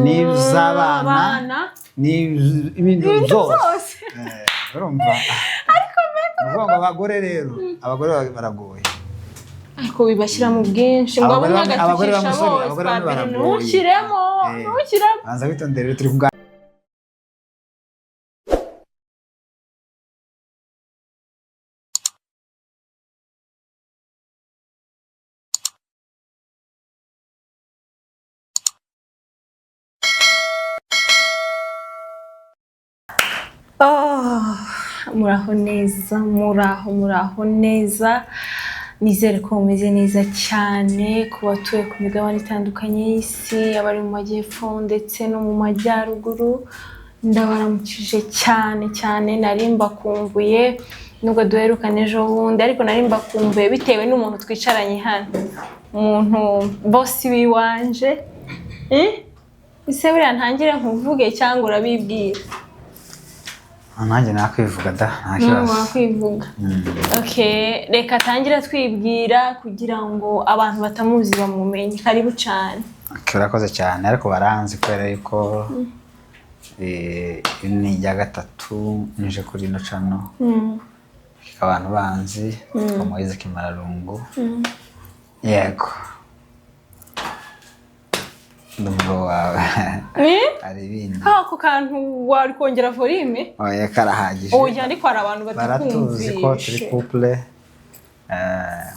N'iz'abana, n'ibintu Ibintu byose. Byose. Urumva, ni ukuvuga ngo abagore rero, abagore baragoye. Ariko bibashyira mu bwinshi ngo Abagore bamwe abagore bagatukisha b'amusore, bose. abagore bamwe Padiri, baragoye. ntushyiremo, ntushyiremo. Banza witondere rero, turi kuganira. Oh, muraho neza, muraho, muraho neza. Nizere ko mumeze neza cyane ku batuye ku migabane itandukanye y'isi, abari mu majyepfo ndetse no mu majyaruguru. Ndabaramukije cyane cyane, nari mbakumbuye nubwo duherukana ejo bundi, ariko nari mbakumbuye bitewe n'umuntu twicaranye hano, umuntu bosi w'iwanje. Eh? Ese buriya ntangire nkuvuge cyangwa urabibwira? Nanjye nakwivuga da, nta kibazo. Wakwivuga. Okay, reka atangire twibwira kugira ngo abantu batamuzi bamumenye. Karibu cyane. Okay, urakoze cyane, ariko baranzi kubera yuko iri ni irya gatatu nje kuri ino channel. Abantu banzi nitwa Moise Kimararungu. Yego, ndi umugabo wawe. Eh? Hari ibindi. Ako kantu wari kongera volume? Oya, karahagije. Oya, ariko hari abantu Baratuzi ko turi batakumvishe. couple,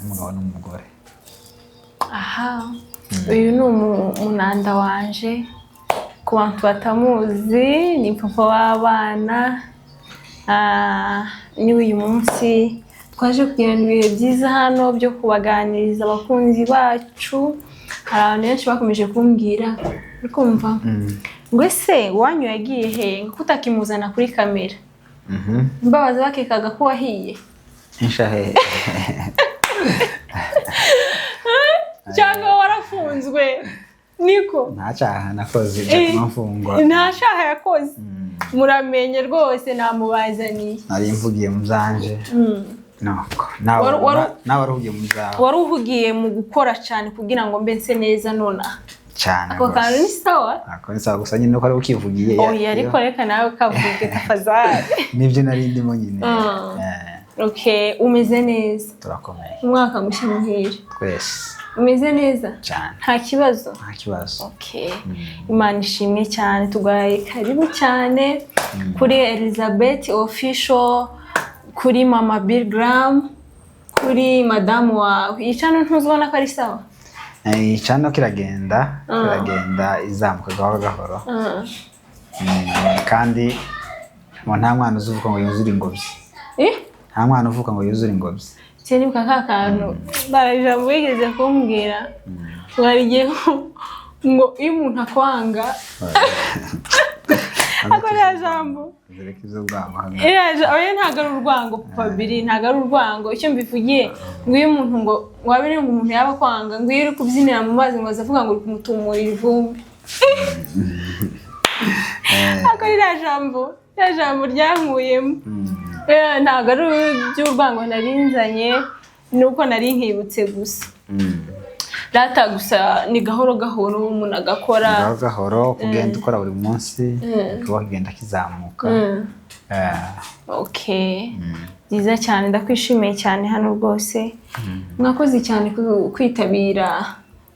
umugabo n'umugore. Aha, uyu ni umunanda wanje. Ku bantu batamuzi, ni papa w'abana. Ah, ni uyu munsi twaje kugirana ibihe byiza hano byo kubaganiriza abakunzi bacu. Hari abantu benshi bakomeje kumbwira, uri kumva, ngo ese wanyu yagiye he, ngo ko utakimuzana kuri kamera? Mbabaza, bakekaga ko wahiye. Inshahe. Cyangwa warafunzwe, niko? Nta cyaha nakoze byatuma mfungwa. Nta cyaha yakoze, muramenye rwose, namubazaniye. Nari mvugiye mu byanje, nuko nawe nawe wari uhugiye mu byawe. Wari uhugiye mu gukora cyane kugira ngo mbe nse neza nonaha. Cyane. Ako kantu ni sawa. Ako ni sawa, gusa nyine uko ari ukivugiye. Oya, ariko reka nawe kavuge tafazari. Nibyo nari ndimo nyine. Okay, umeze neza? Turakomeye. Umwaka mushya muhire. Twese. Umeze neza? Cyane. Nta kibazo? Nta kibazo. Okay. Imana ishimwe cyane. Tugaye karibu cyane kuri Elizabeth Official, kuri Mama Bill Graham, kuri madamu wawe. Iyi channel ntuzibona ko ari sawa? Channel kiragenda, kiragenda izamuka gahoro gahoro. Kandi ngo nta mwana uzuvuka ngo yuzure ingobyi. Eh? Nta mwana uvuka ngo yuzure ingobyi. Sinibuka ka kantu barajambo wigeze kumbwira, ngo hari igihe ngo iyo umuntu akwanga, ako ririya jambo. Zereka izo bwangu hano. Oya, ntabwo ari urwango, papa biri, ntabwo ari urwango. Icyo mbivugiye, ngo iyo umuntu, ngo waba ngo umuntu yaba akwanga, ngo iyo uri kubyinira mu mazi, ngo aza avuga ngo uri kumutumurira ivumbi. Ako ririya jambo ryankuyemo. Ntabwo ari iby'urwango nari nzanye, ni uko nari nkibutse gusa. Rata gusa ni gahoro gahoro umuntu agakora. Gahoro gahoro, kugenda ukora buri munsi, kuba kigenda kizamuka. Okay, byiza cyane, ndakwishimiye cyane hano rwose. Mwakoze cyane kwitabira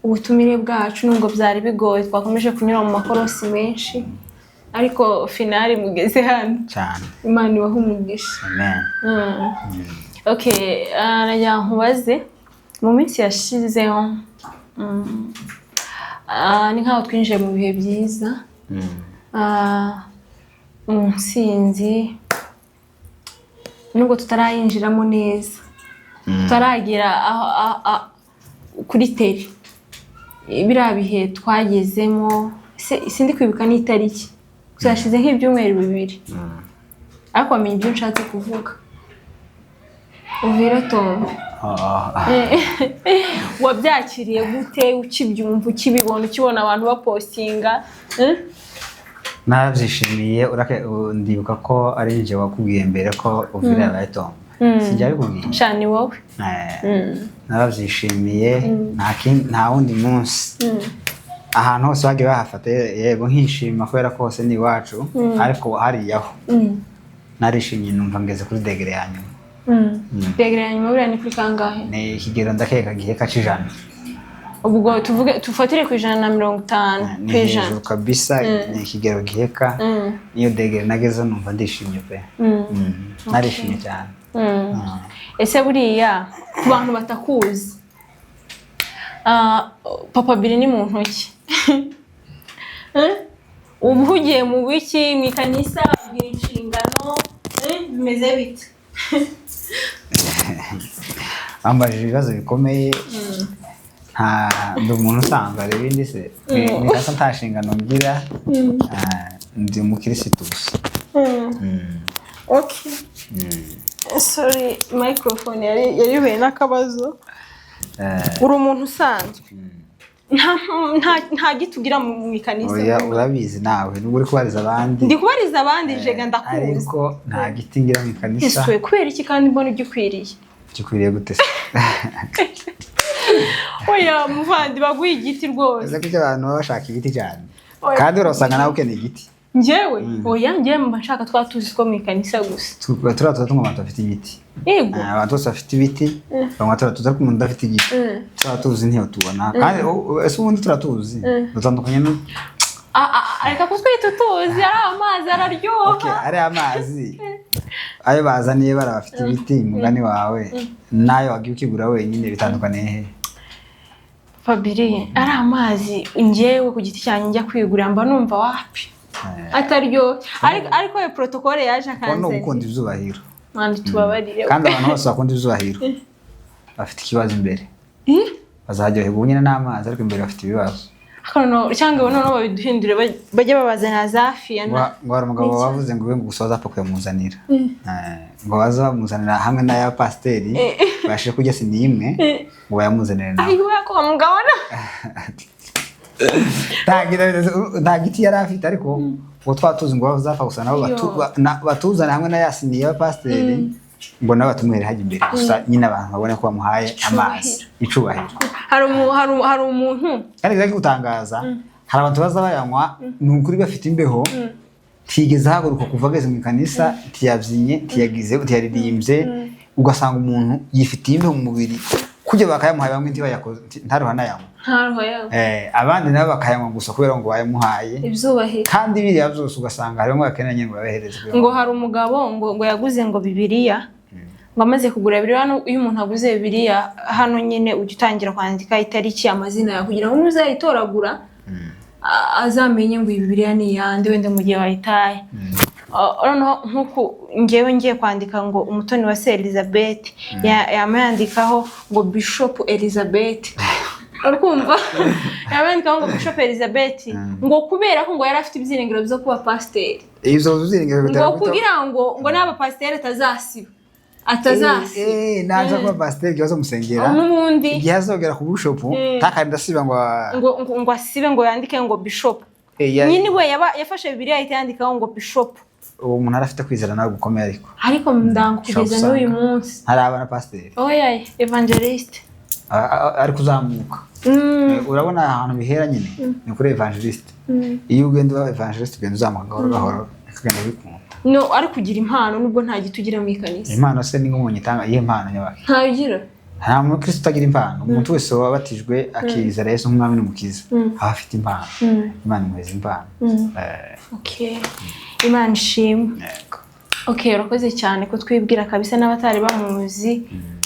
ubutumire bwacu, nubwo byari bigoye, twakomeje kunyura mu makorosi menshi, ariko finale mugeze hano. Cyane. Imana ibahe umugisha. Amen. Okay, nagira ngo nkubaze, mu minsi yashize, ni nkaho twinjiye mu bihe byiza, mu nsinzi, nubwo tutarayinjiramo neza, tutaragera kuri teri biriya bihe twagezemo. Sindi kwibuka n'itariki, gusa hashize nk'ibyumweru 2, ariko wamenya ibyo nshatse kuvuga. Uvira Tombe. Oh. Wabyakiriye gute ukibyumva, ukibibona, ukibona abantu bapostinga, eh? Narabyishimiye. Ndibuka ko ari njye wakubwiye mbere ko Uvira yabaye tombe. Sinjye wabikubwiye? Sha, ni wowe. Narabyishimiye. Nta wundi munsi. Ahantu hose bagiye bahafata, yego, nkishima kubera ko hose ni iwacu, ariko hariyaho narishimye, numva ngeze kuri degré ya nyuma. Degré ya nyuma buriya ni kuri kangahe? Ni ikigero ndakeka giheka c'100. Ubwo tuvuge tufatire ku 150 Ni ku ijana. hejuru kabisa, ni ikigero giheka. Niyo degré nagezeho, numva ndishimye pe. Narishimye cyane. Ese buriya ku bantu batakuzi, Papa Billy ni muntu ki? Eh? Uba uhugiye mu biki mu ikanisa? Ugira inshingano? Bimeze bite? Bambajije ibibazo bikomeye. Nta, ndi umuntu usanzwe. Hari ibindi se ni kasa nta nshingano ngira. Ndi umukirisitu gusa. Okay, sorry, microphone yari ihuye n'akabazo. Uri umuntu usanzwe, nta giti ugira mu ikanisa? Oya, urabizi nawe nubwo uri kubariza abandi. Ndi kubariza abandi, jega ndakuzi. Ariko nta giti ngira mu ikanisa. Ese kubera iki kandi mbona ugikwiriye? Gikwiriye gute se? Oya muvandi, baguha igiti rwose. Ese kuki abantu baba bashaka ibiti cyane? Oya. Kandi urasanga nawe ukeneye igiti. Njyewe oya, njyewe mba nshaka twa tuzi two mu ikanisa gusa. Turiya tuba tunywa abantu bafite ibiti. Yego. Abantu bose bafite ibiti banywa turiya tuzi, ariko umuntu udafite igiti turiya tuzi ntiyotubona. Kandi ese ubundi turiya tuzi dutandukanye no Ah, ah, reka kutwita utuzi, ari amazi araryoha. Okay, ari amazi ayo bazaniye bari bafite ibiti, umugani wawe, n'ayo wagiye ukigura wenyine bitandukaniye he? Fabiri, ari amazi njyewe ku giti cyanjye njya kwigurira mba numva wapi, ataryoshye, ariko iyo protocole yaje Ko ni akanzanira. ugukunda ibyubahiro. Mwana, tubabarire. Kandi abantu bose bakunda ibyubahiro bafite ikibazo imbere. Eh? Bazaryoherwa ubu nyine n'amazi, ariko imbere bafite ibibazo. Ariko cyangwa noneho babiduhindure, bajye babazanira za fiya. Ngo hari umugabo wavuze ngo we ngo gusa bazapfa kuyamuzanira. Ngo baze bamuzanira hamwe n'aya pasiteri bashe kurya sini imwe, ngo bayamuzanire nawe. Ayiwe, ko mugabo na Nta giti yari afite, ariko ngo twa tuzi ngo bazapfa gusa nabo batuzane hamwe na ya sini y'abapasiteri, ngo nabo batumwere hajya imbere gusa nyine abantu babone ko bamuhaye amazi, icubahiro. Hari umuntu Kandi kiza kigutangaza, hari abantu baza bayanywa, ni ukuri bafite imbeho, ntiyigeze ahaguruka kuva ageze mu ikanisa, ntiyabyinnye, ntiyagize, ntiyaririmbye, ugasanga umuntu yifitiye imbeho mu mubiri, kujya bakayamuhaye bamwe ntibayakoze, ntaruha nayanywa. Ntaruha yawe. Abandi nabo bakayanywa gusa kubera ngo bayamuhaye. Ibyubahiro. Kandi biriya byose ugasanga harimo bakeneye nyine ngo babahereze kugira Ngo hari umugabo ngo yaguze ngo Bibiliya, ngo amaze kugura Bibiliya, hano iyo umuntu aguze Bibiliya hano nyine ujya utangira kwandika itariki, amazina yawe, kugira ngo nuzayitoragura azamenye ngo iyi Bibiliya ni iyande, wenda mu gihe wayitaye. Noneho nk'uku ngewe ngiye kwandika ngo Umutoni wa se Elizabeth, yama yandikaho ngo Bishop Elizabeth, urikumva? Yama yandikaho ngo Bishop Elizabeth, ngo kubera ko ngo yari afite ibyiringiro byo kuba pasiteri. Ibyo byiringiro bitera Ngo kugira ngo n'aba pasiteri atazasiba. Naza kuba pasiteri igihe bazamusengera N'ubundi igihe azogera ku bishopu ntakandi ndasiba ngo ngo asibe ngo yandike ngo bishop. Nyine we yafashe Bibiliya ahita yandikaho ngo bishop. Uwo muntu arafite kwizera nawe gukomeye, ariko Ariko ndango ushobora kugeza n'uyu gusanga munsi ntaraba na pasiteri. Oya, evangeliste. Ari kuzamuka. Urabona ahantu bihera nyine ni kuri evangeliste. Iyo ugenda uba evangeliste, ugenda uzamuka gahoro gahoro, bikagenda bikunda. No ari kugira impano nubwo nta giti ugira mu ikanisa. Impano se ni nk'umuntu itanga iyihe mpano nyabaki? Ntayo ugira. Nta mukristo utagira impano. Umuntu wese wabatijwe akizera Yesu nk'umwami n'umukiza aba afite impano. Imana imuheza impano. Okay, Imana ishimwe. Yego. Okay, urakoze cyane kutwibwira kabisa, n'abatari bamuzi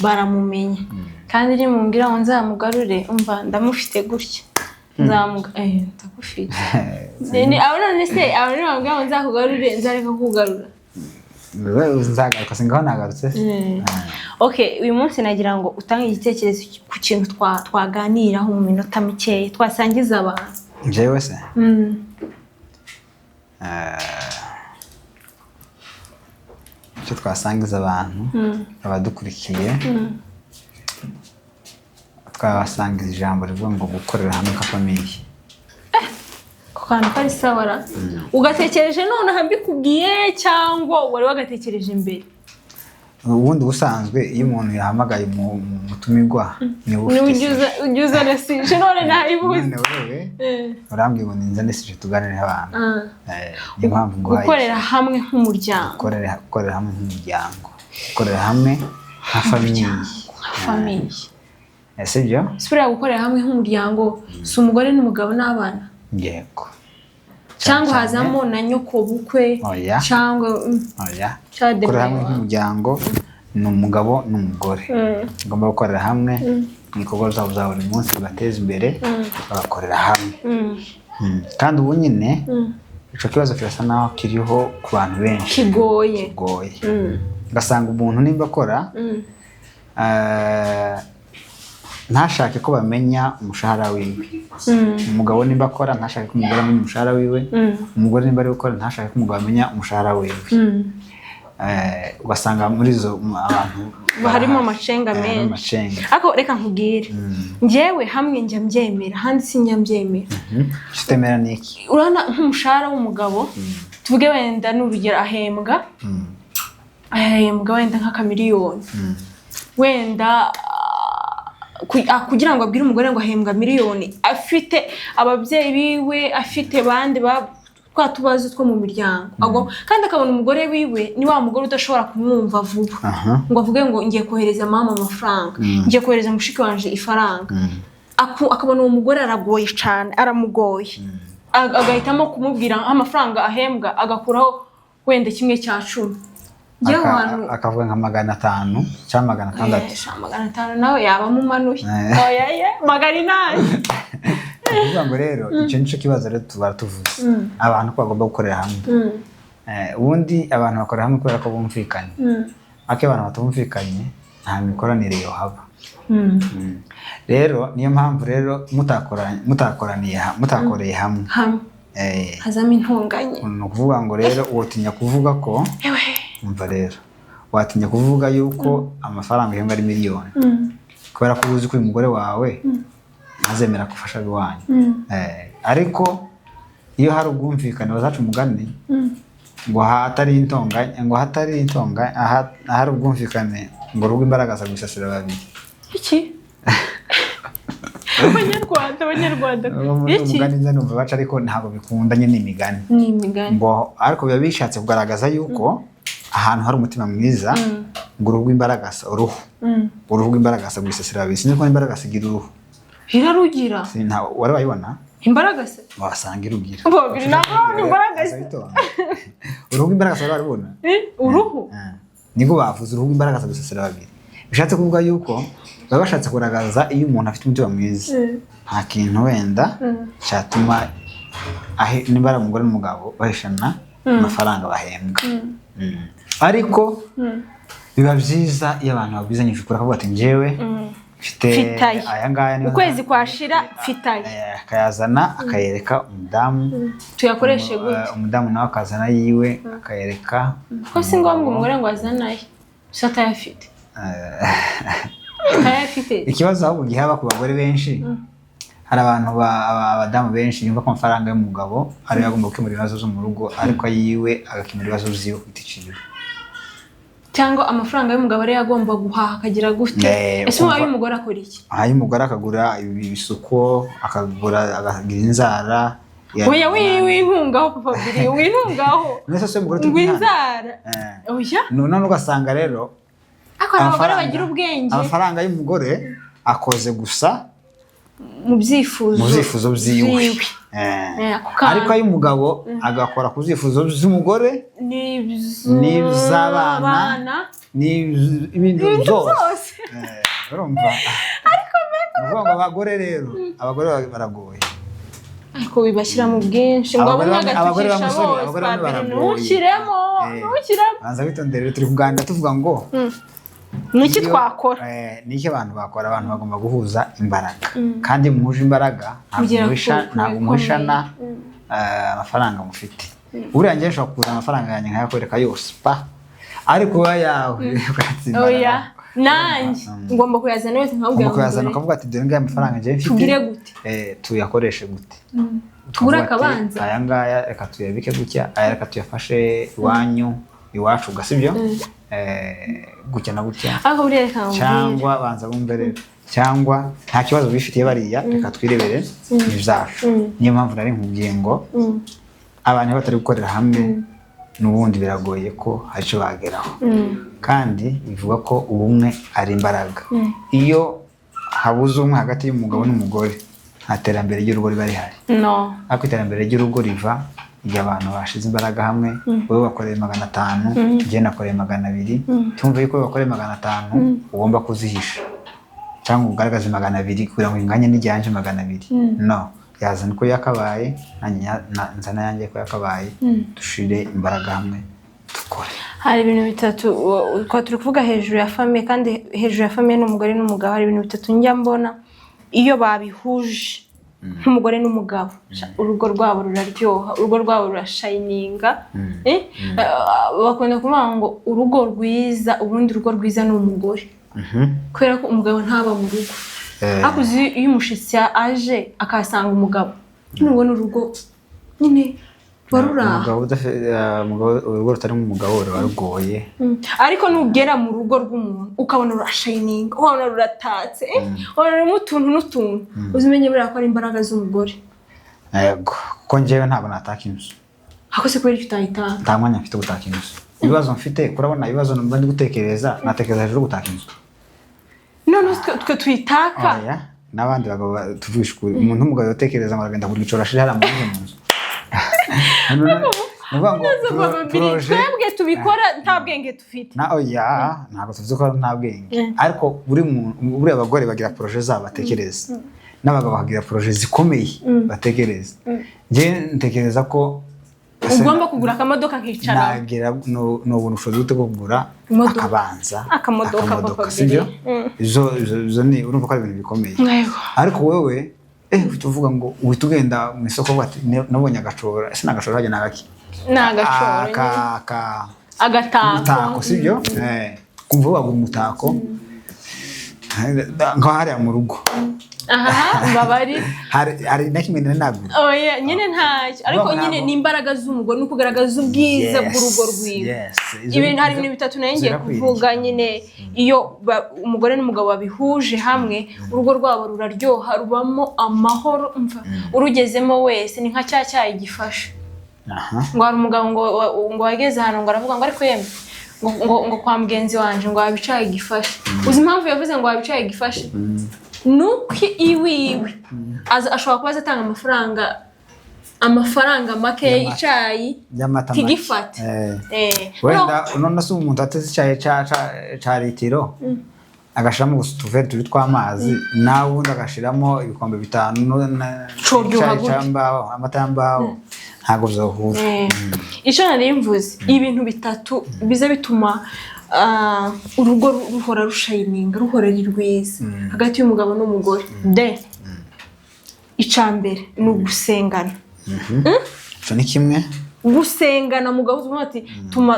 baramumenya. Kandi nimumbwira ngo nzamugarure, umva ndamufite gutya, nzamuga, ndagufite. Abo none se abo nibambwira ngo nzakugarure, nzareka kukugarura? Nzagaruka, singaho nagarutse. Okay, uyu munsi nagira ngo utange igitekerezo ku kintu twaganiraho mu minota mikeya twasangiza abantu. Njyewe se? Mm. Icyo twasangiza abantu abadukurikiye, twabasangiza ijambo rivuga ngo gukorera hamwe nka famille. Ako kantu kari sawara, ugatekereje nonaha mbikubwiye cyangwa wari wagatekereje mbere? Ubundi busanzwe iyo umuntu yahamagaye umutumirwa, niwe ufite Niwe ujya sujet. Ujya uzana sujet, none nayibuze. None wewe urambwira ngo ninzane sujet tuganire abantu. Niyo mpamvu nguhaye. Gukorera hamwe nk'umuryango. Gukorera hamwe nk'umuryango, gukorera hamwe nka famille. Nka famille. Sibyo? Si buriya gukorera hamwe nk'umuryango si umugore n'umugabo n'abana? Yego. Cyangwa Cyane. hazamo na nyoko bukwe? Oya. Cyangwa Oya. cyangwa Gukorera hamwe debye. nk'umuryango ni umugabo n'umugore bagomba gukorera hamwe mu bikorwa byabo bya buri munsi bibateza imbere, bagakorera hamwe. Kandi ubu nyine icyo kibazo kirasa naho kiriho ku bantu benshi. Kigoye. Kigoye. Ugasanga umuntu nimba akora, ntashake ko bamenya umushahara wiwe. Umugabo nimba akora, ntashake ko umugore amenya umushahara wiwe. Umugore nimba ari gukora, ntashake ko umugabo amenya umushahara wiwe. Ugasanga muri izo abantu harimo barahari. Amacenga Harimo menshi. amacenga. Ariko reka nkubwire, njyewe hamwe njya mbyemera, ahandi sinjya mbyemera. Icyo utemera ni iki? Urabona nk'umushahara w'umugabo, tuvuge wenda n'urugero ahembwa wenda nk'akamiliyoni wenda, kugira ngo abwire umugore ngo ahembwa miliyoni, afite ababyeyi biwe, afite bandi ba twa tubazo two mu miryango. Kandi akabona umugore wiwe ni wa mugore udashobora kumwumva vuba ngo avuge ngo ngiye kohereza mama amafaranga, ngiye kohereza mushiki wanje ifaranga. Akabona uwo mugore aragoye cyane, aramugoye. Agahitamo kumubwira nk'amafaranga ahembwa, agakuraho wenda 1/10. Njyewe ahantu Akavuga nka 500 cyangwa 600. Sha, 500 nawe yaba amumanuye. Oya ye, 800. Ni ukuvuga ngo rero icyo nicyo kibazo rero tuba tuvuze, abantu ko bagomba gukorera hamwe. Ubundi abantu bakorera hamwe kubera ko bumvikanye, ariko iyo abantu batumvikanye nta mikoranire yohaba. Rero niyo mpamvu rero mutakoreye hamwe, hamwe hazamo intonganya. Ni ukuvuga ngo rero wotinya kuvuga ko Ewe. Umva rero, watinya kuvuga yuko amafaranga uhembwa ari miliyoni kubera ko uzi ko uyu mugore wawe ntazemera gufasha iwanyu. Ariko iyo hari ubwumvikane, bazaca umugani ngo ahatari intonganya, ngo ahatari intonganya, ahari ubwumvikane ngo urugo imbaraga gusasira babiri. Iki abanyarwanda, abanyarwanda, iki Umugani nza numva baca, ariko ntabwo bikundanye n'imigani. Ni imigani. Ngo ariko biba bishatse kugaragaza yuko ahantu hari umutima mwiza, ngo uruhu rw'imbaragasa, uruhu uruhu rw'imbaragasa rwisasira babiri. Sinzi ko imbaragasa igira uruhu. Irarugira. Wari wayibona? Imbaragasa? Wasanga irugira. Babiri ntabwo urabona imbaragasa. Uruhu rw'imbaragasa wari warubona? Uruhu? Nibwo bavuze uruhu rw'imbaragasa gusasira babiri, bishatse kuvuga yuko baba bashatse kugaragaza iyo umuntu afite umutima mwiza, nta kintu wenda cyatuma nimba ari umugore n'umugabo bahishana amafaranga bahembwa. Ariko biba byiza iyo abantu babwizanyije ukuri, akavuga ati njyewe mfite Mfite aya. aya ngaya niyo Ukwezi kwashira mfite aya. Akayazana akayereka umudamu. Tuyakoreshe gute? Umudamu nawe akazana yiwe akayereka. Ko si ngombwa umugore ngo azane aye, gusa atayafite, atayafite. Ikibazo ahubwo gihaba ku bagore benshi, hari abantu abadamu benshi yumva ko amafaranga y'umugabo ariyo agomba gukemura ibibazo byo mu rugo, ariko ayiwe agakemura ibibazo byiwe ku giti ciwe. Cyangwa amafaranga y'umugabo ariyo agomba guhaha, akagira gute? Ese ay'umugore akora iki? Ay'umugore akagura ibisuko, akagura, akagira inzara. Oya, wintungaho papa Biri, wintungaho. None se umugore turi Ngo kumwana? inzara? Oya. None ugasanga rero Ariko hari abagore bagira ubwenge. Amafaranga y'umugore akoze gusa mu byifuzo mu byifuzo byiwe. Byiwe. Ako kantu. Ariko ay'umugabo agakora ku byifuzo by'umugore n'iby'abana, n'iby'abana, n'ibindi ibintu byose. Byose. Urumva, ariko ngo abagore rero, abagore baragoye. Ariko bibashyira mu bwinshi ngo Abagore bamwe abagore bagatukisha bamwe, sorry, bose. abagore bamwe Padiri, baragoye. ntushyiremo, ntushyiremo. Banza witondere, rero turi kuganira tuvuga ngo Ni iki twakora? Ni iki abantu bakora? Abantu bagomba guhuza imbaraga, kandi muhuje imbaraga ntabwo Mugera ku ntabwo muhishana bikomeye. Amafaranga mufite. Buriya njye nshobora kuzana amafaranga yanjye nkayakwereka yose pa, ariko wowe ayawe ukayatsimbarara. Oya, nanjye ngomba kuyazana yose nkabwira Ugomba ngo kuyazana dore. ukavuga ati dore ngaya amafaranga njye mfite. Tugire gute? Tuyakoreshe gute? Tugure Ukavuga ati, akabanza. aya ngaya reka tuyabike gutya, aya reka tuyafashe iwanyu. Iwacu ga sibyo, gutya na gutya. Ariko buriya reka nkubwire. Cyangwa banza bumve rero, cyangwa nta kibazo bifitiye bariya, reka twirebere ibyacu. Niyo mpamvu nari nkubwiye ngo abantu iyo batari gukorera hamwe, n'ubundi biragoye ko hari icyo bageraho. Kandi bivuga ko ubumwe ari imbaraga. Iyo habuze umwe hagati y'umugabo n'umugore, nta terambere ry'urugo riba rihari. No. Ariko iterambere ry'urugo riva igihe abantu bashize imbaraga hamwe. Wowe wakoreye 500, njye nakoreye 200. Tumve yuko wowe wakoreye 500 ugomba kuzihisha cyangwa ugaragaze 200 kugira ngo inganye n'ijyanje 200. No yazana uko yakabaye, nanjye nzana yanjye uko yakabaye, dushire imbaraga hamwe dukore. Hari ibintu bitatu twa turi kuvuga hejuru ya famille, kandi hejuru ya famille ni umugore n'umugabo. Hari ibintu bitatu njya mbona iyo babihuje nk'umugore n'umugabo, urugo rwabo ruraryoha, urugo rwabo rurashininga. Bakunda kuvuga ngo urugo rwiza, ubundi urugo rwiza ni umugore, kubera ko umugabo ntaba mu rugo. Ariko uzi iyo umushitsi aje akahasanga umugabo, nubona urugo nyine ruba ruri aho. Umugabo umugabo, urugo rutarimo umugabo ruba rugoye. Ariko nugera mu rugo rw'umuntu ukabona rurashininga, ukabona ruratatse, ukabona rurimo utuntu n'utuntu, uzimenye buriya ko ari imbaraga z'umugore. Yego, kuko njyewe ntabwo nataka inzu. Ariko se kubera icyo utayitanga? Nta mwanya mfite wo gutaka inzu. Ibibazo mfite, kurabona ibibazo mba ndi gutekereza, natekereza hejuru yo gutaka inzu? Noneho twe tuyitaka. Oya, n'abandi bagabo tuvugisha ukuri, umuntu w'umugabo yotekereza ngo aragenda kugura igicoro ashire hariya mu mu nzu. Ni ukuvuga ngo None projet twebwe tubikora nta bwenge dufite. Na oya, ntabwo tuvuze ko nta bwenge, ariko buri muntu, buriya abagore bagira projet zabo batekereza, n'abagabo bakagira projet zikomeye batekereza. Njye ntekereza ko ugomba kugura akamodoka nkicara. Nagira ni ubuntu ubushobozi bwo kugura Imodoka. Akabanza. Akamodoka, papa. Sibyo? Biri. Izo ni urumva ko ari ibintu bikomeye. Yego. Ariko wewe uhita uvuga ngo uhita ugenda mu isoko uvuga ati: "Nabonye agacora." Ese ni agacora hajya ni agaki? Ni agacoro. Agatako. Umutako, sibyo? Kumva wagura umutako nka hariya mu rugo. Aha mbabari. Hari na kimwe nari nagura. Oya nyine ntacyo, ariko Urumva nyine ntabwo- ni imbaraga z'umugore, ni ukugaragaza ubwiza bw'urugo rwiwe. Ibintu, hari ibintu bitatu nari ngiye Zirakwiriye. kuvuga nyine. Iyo umugore n'umugabo babihuje hamwe, urugo rwabo ruraryoha, rubamo amahoro. Umva, urugezemo wese ni nka cya cyayi gifashe. Ngo hari umugabo ngo wageze ahantu, ngo aravuga ngo: "Ariko yemwe," ngo "kwa mugenzi wanje ngo waba icyayi gifashe." Uzi impamvu yavuze ngo waba icyayi gifashe? Ni uko iwiwe ashobora kuba atanga amafaranga make, Y'amata. icyayi Y'amata make. ntigifate. Wenda none se umuntu ateze icyayi ca litiro, agashiramo gusa utuveri tubiri tw'amazi, nawe ubundi agashiramo ibikombe 5 Coryoha icyayi gute? ca mbaho, amata y'ambaho, ntabwo vyohura. Icyo nari mvuze, ibintu bitatu biza bituma urugo ruhora rushininga, ruhora ari rwiza hagati y'umugabo n'umugore. De icya mbere ni ugusengana. Ico ni kimwe. Gusengana, mugabo uvuga ati: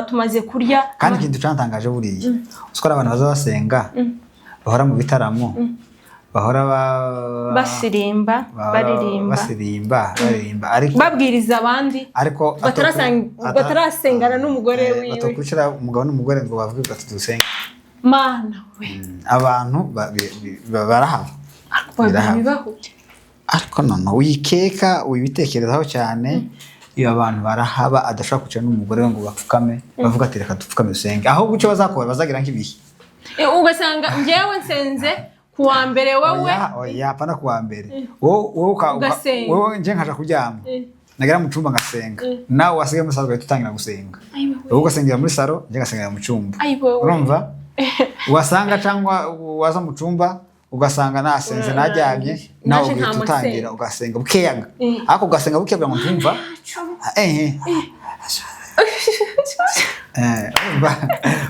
"Tumaze kurya." Kandi ikintu cantangaje buriya, uzi ko hari abantu baza basenga, bahora mu bitaramo, bahora basirimba, bahora baririmba, basirimba, baririmba, ariko babwiriza abandi, ariko batarasengana n'umugore wiwe. Batokwicara umugabo n'umugore ngo bavuge bati: "Dusenge." Mana we! Abantu barahaba. Ariko Birahaba. bibaho. Ariko none wikeka wibitekerezaho cyane, iyo abantu barahaba adashobora kwicara n'umugore we ngo bapfukame, bavuga ati: "Reka dupfukame dusenge." Ahubwo icyo bazakora, bazagira nk'ibihe. Ugasanga njyewe nsenze ku wa mbere, wowe Oya, oya, apana ku wa mbere. Wowe Ugasenga. Wowe nje nkaja kuryama, nagera mu cyumba ngasenga, nawe wasigaye muri salo ugahita utangira gusenga. Ayi wowe. Wowe ugasengera muri salo, njye ngasengera mu cyumba. Ayi wowe. Urumva, wasanga cyangwa waza mu cyumba ugasanga nasenze, naryamye, nawe Naje ugahita nta utangira musenga. ugasenga bukeyaga, ariko ugasenga bukeya kugira ngo ntumva. Urumva,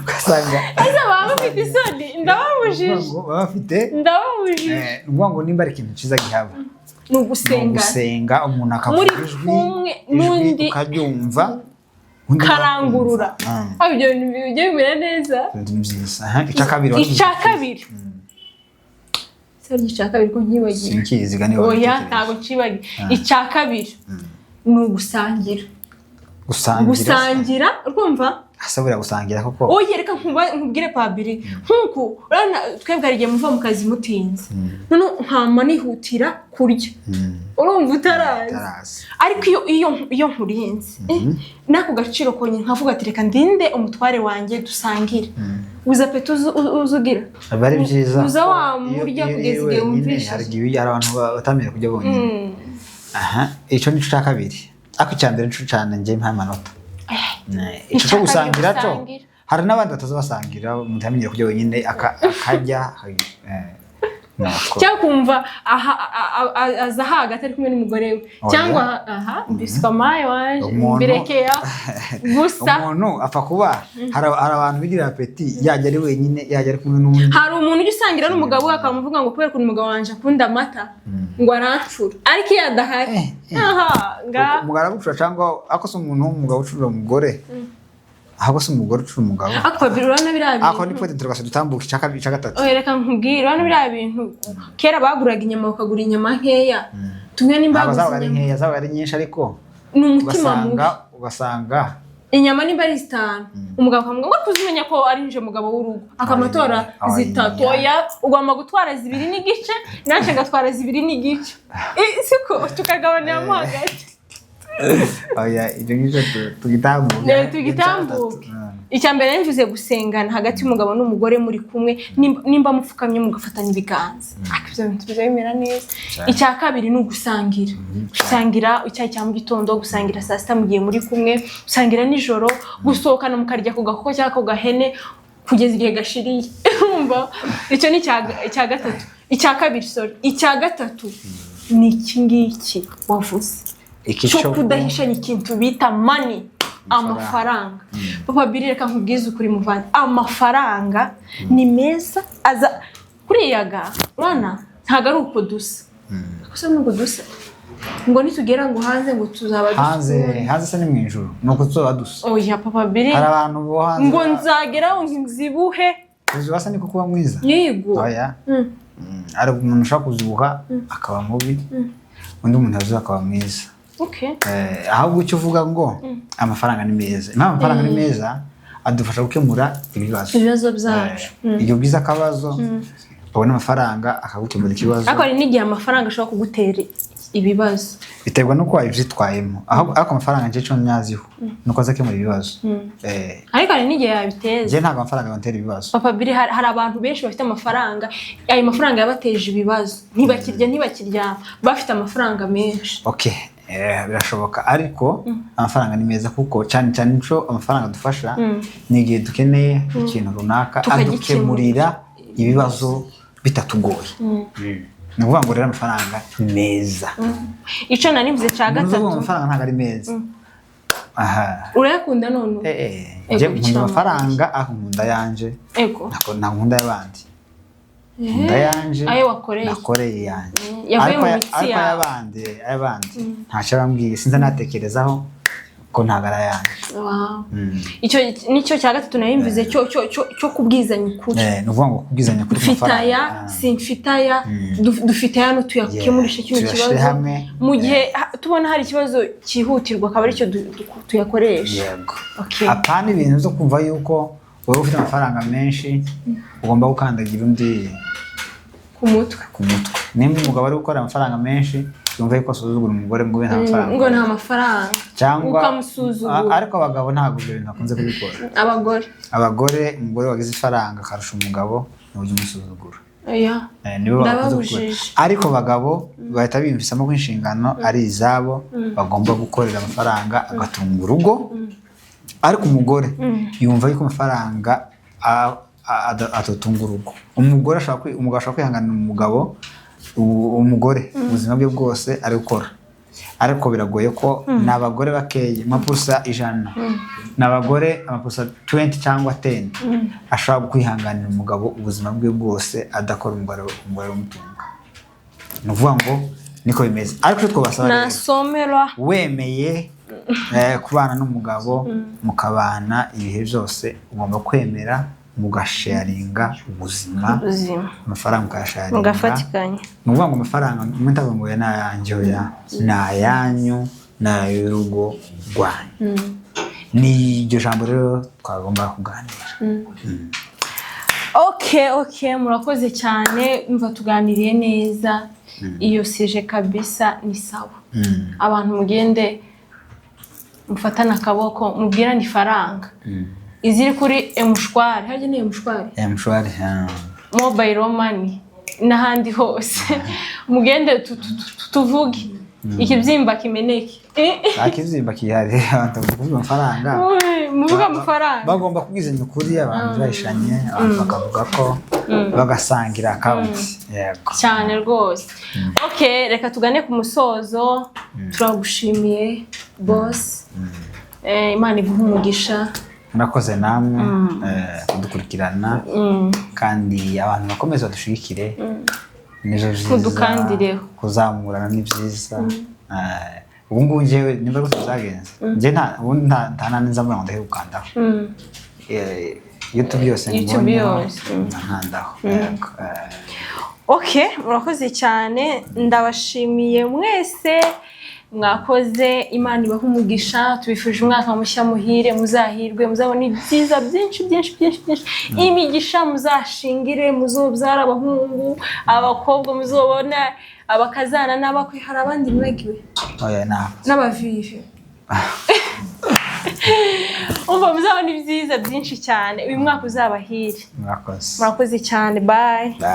ugasanga Ese baba bafite isoni? Ndababujije. ngo baba bafite Ndababujije. Ni ukuvuga ngo nimba ari ikintu cyiza gihaba, ni ni ugusenga. Ugusenga, umuntu akavuga Muri ijwi, kumwe ijwi n'undi ukaryumva, undi nawe karangurura. akumva. Ah, ibyo bintu bijya bimera neza. Ibintu ni byiza. Aha, icya kabiri wari Icya kabiri se harya, icya kabiri ko nkibagiwe? Sinkiziga niba Oya. wabitekereje. Ntabwo nkibagiwe. Icya kabiri ni ugusangira. Gusangira. Gusangira, urumva? Asabira gusangira koko. Oye, reka nkubwire pabiri, nk'uku urabona twebwe hari igihe muva mu kazi mutinze, noneho nkama nihutira kurya, urumva utarazi. Utarazi. Ariko iyo nkurinze, n'ako gaciro konyine, nkavuga ati reka ndinde umutware wanjye dusangire, uza appétit uza ugira. Aba ari byiza. Uza ko wamurya iyo kugeza uri igihe wenyine, wumvishije. Hari igihe hari abantu batamenye kurya bonyine. Aha, icyo ni cyo cya kabiri, ariko icya mbere nico cyane njye mpa amanota. Icyo Icya cyo kabiri, gusangira cyo, gusangira. hari n'abandi bataza basangira, umuntu yamenyere kurya wenyine, akarya, nuko. Cyangwa kumva aha aza ahaga atari kumwe n'umugore we. Oya. Cyangwa aha mbiswa maye wanje mbirekeye aho gusa. Umuntu apfa kuba hari abantu bigira appétit, yajya ari wenyine, yajya ari kumwe n'undi. Hari umuntu ujya usangira n'umugabo we, akamuvuga ngo kubera ukuntu umugabo wanjye akunda amata, ngo arancura, ariko iyo adahari, aha nga Umugabo aragucura, cyangwa ako si umuntu w'umugabo ucurura umugore, ahubwo si umugore ucura umugabo. Ariko Fabio, urabona biriya Ako ni bintu point d'interrogation, dutambuke icya kabiri, icya gatatu. Oya, reka nkubwire, urabona biriya bintu kera baguraga inyama, bakagura inyama nkeya, tumwe nimba Ntabwo baguze zabaga ari inyama nkeya, zabaga ari nyinshi, ariko ni umutima mubi. Ugasanga Inyama nimba ari zitanu, umugabo akamubwira ngo tuzimenya ko ari nje mugabo w'urugo, akamatora Oya. zitatu. Oya, ugomba gutwara zibiri n'igice, nanjye ngatwara zibiri n'igice. Siko tukagabaniramo hagati. Oya, ibyo ngibyo tugitambuke. Tugitambuke. Icya mbere mvuze gusengana hagati y'umugabo n'umugore muri kumwe, nimba mupfukamye mugafatanya ibiganza, ariko ibyo bintu bijya bimera neza. Cyane. Icya kabiri ni ugusangira, gusangira icyayi cya mu gitondo, gusangira saa sita mu gihe muri kumwe, gusangira nijoro, gusohokana mukarya ku gakoko cyangwa ku gahene kugeza igihe gashiriye. Urumva icyo ni icya gatatu, icya kabiri, sorry, icya gatatu ni iki ngiki wavuze Iki cyo cyo kudahishanya ikintu bita money, amafaranga. Papa Biri, reka nkubwize ukuri muvandi, amafaranga ni meza, aza kuriya ga urabona ntabwo ari uko dusa, gusa ni uko dusa ngo nitugera ngo hanze ngo tuzaba dusa. Hanze, hanze se ni mu ijuru, ni uko tuzaba dusa. Oya papa Biri. Hari abantu bo hanze Ngo nzageraho nzibuhe. Kuzibuha se niko kuba mwiza? Yego. Oya. Hari umuntu ushobora kuzibuha akaba mubi, undi muntu yazibuha akaba mwiza. Ahubwo icyo uvuga ngo amafaranga ni meza, impamvu amafaranga ni meza, adufasha gukemura ibibazo. Ibibazo byacu. Igihe ugize akabazo, ubona amafaranga akagukemura ikibazo. Ariko hari n'igihe amafaranga ashobora kugutera ibibazo. Biterwa n'uko wabyitwayemo. Ariko amafaranga njye icyo nyaziho ni uko aza akemura ibibazo. Ariko hari n'igihe yabiteza. Njye ntabwo amafaranga yantera ibibazo. Papa Biri, hari abantu benshi bafite amafaranga, ayo mafaranga yabateje ibibazo, ntibakirya, ntibakiryama, bafite amafaranga menshi. Okay, birashoboka, ariko amafaranga ni meza kuko cyane cyane ico amafaranga adufasha ni igihe dukeneye ikintu runaka, Tukagikemura. adukemurira ibibazo bitatugoye. Ni ukuvuga ngo rero amafaranga ni meza. Icyo nari mvuze cya Umuntu uvuga ngo gatatu. amafaranga ntabwo ari meza, aha. Urayakunda none ubu? Njye Ego, nkunda bikira. amafaranga, ariko nkunda ayanje. Ego. Ntabwo nkunda ay'abandi, nkunda ayanje. Ayo wakoreye. Nakoreye yanjye. Yavuye Ariko mu mitsi ariko yawe. ay'abandi ntacyo bambwiye, sinzi natekerezaho ko ntabwo ari ayanjye. Wow. Icyo nicyo cya gatatu nari mvuze cyo kubwizanya ukuri. Ni ukuvuga ngo kubwizanya kuri ku Mfite aya, mafaranga. simfite aya, dufite aya, tuyakemurishe kino Tuyashyire kibazo. hamwe. Mu gihe tubona hari ikibazo cyihutirwa, akaba aricyo tuyakoresha. Yego. Okay. Apana ibintu byo kumva yuko wowe ufite amafaranga menshi ugomba gukandagira undi ku mutwe. Ku mutwe. Nimba umugabo ari gukora amafaranga menshi, yumva yuko asuzugura umugore ngo we nta mafaranga, ngo nta mafaranga, cyangwa ukamusuzugura. Ariko abagabo ntabwo ibyo bintu bakunze kubikora. Abagore. Abagore, umugore wagize ifaranga akarusha umugabo, niwe ujya umusuzugura. Oya. Nibo bakunze gukora. Ndababujije. Ariko abagabo bahita biyumvisamo ko inshingano ari izabo, bagomba gukorera amafaranga agatunga urugo. Ariko umugore yumva yuko amafaranga adatunga urugo. Umugore ashobora umugabo ashobora kwihanganira umugabo, umugore ubuzima bwe bwose ari gukora, ariko biragoye ko ni abagore bakeya, amapusa 100 ni abagore amapusa 20 cyangwa 10 ashobora kwihanganira umugabo ubuzima bwe bwose adakora, umugore umutunga. Ni ukuvuga ngo niko bimeze, ariko icyo twabasaba rero, Nasomerwa. wemeye kubana n'umugabo, mukabana ibihe byose, ugomba kwemera mugasharinga ubuzima. Ubuzima. Amafaranga mukayasharinga. Mugafatikanya. Ni ukuvuga ngo amafaranga mwe ntavuga ngo oya ni ayanjye, oya, ni ayanyu, ni ay'urugo rwanyu. Ni iryo jambo rero twagomba kuganira. Okay, murakoze cyane. Mva tuganiriye neza iyo sujet kabisa, ni sawa. Abantu mugende mufatane akaboko, mubwirane ifaranga iziri kuri M-Shwari. Harya ni M-Shwari? M-Shwari. Mobile money n'ahandi hose, mugende tuvuge ikibyimba kimeneke. Nta kibyimba kihari. Abantu bavuga amafaranga. Uy, muvuge amafaranga. Bagomba kubwizanya ukuri, abantu bahishanye, abantu bakavuga ko bagasangira account, yego. Cyane rwose. Okay, reka tugane ku musozo. Turagushimiye, boss. Imana iguhe umugisha. Murakoze namwe kudukurikirana, kandi abantu bakomeze badushigikire, nibyo byiza. Mudukandireho. Kuzamurana ni byiza. Ubu ngubu njyewe nimba rwose byagenze, njye nta ubundi nta nta nza mbona ngo ndeke gukandaho. YouTube yose YouTube mbonyeho, yose, nkandaho. Yego. Okay, murakoze cyane, ndabashimiye mwese mwakoze. Imana ibahe umugisha. Tubifurije umwaka mushya muhire, muzahirwe, muzabone ibyiza byinshi byinshi byinshi byinshi, imigisha, muzashingire, muzobyara abahungu, abakobwa, muzobona abakazana n'abakwe. Hari abandi mwibagiwe? Oya, ntabwo. N'abavive. Umva, muzabona ibyiza byinshi cyane. Uyu mwaka uzabahire. Murakoze. Murakoze cyane, bye. Bye.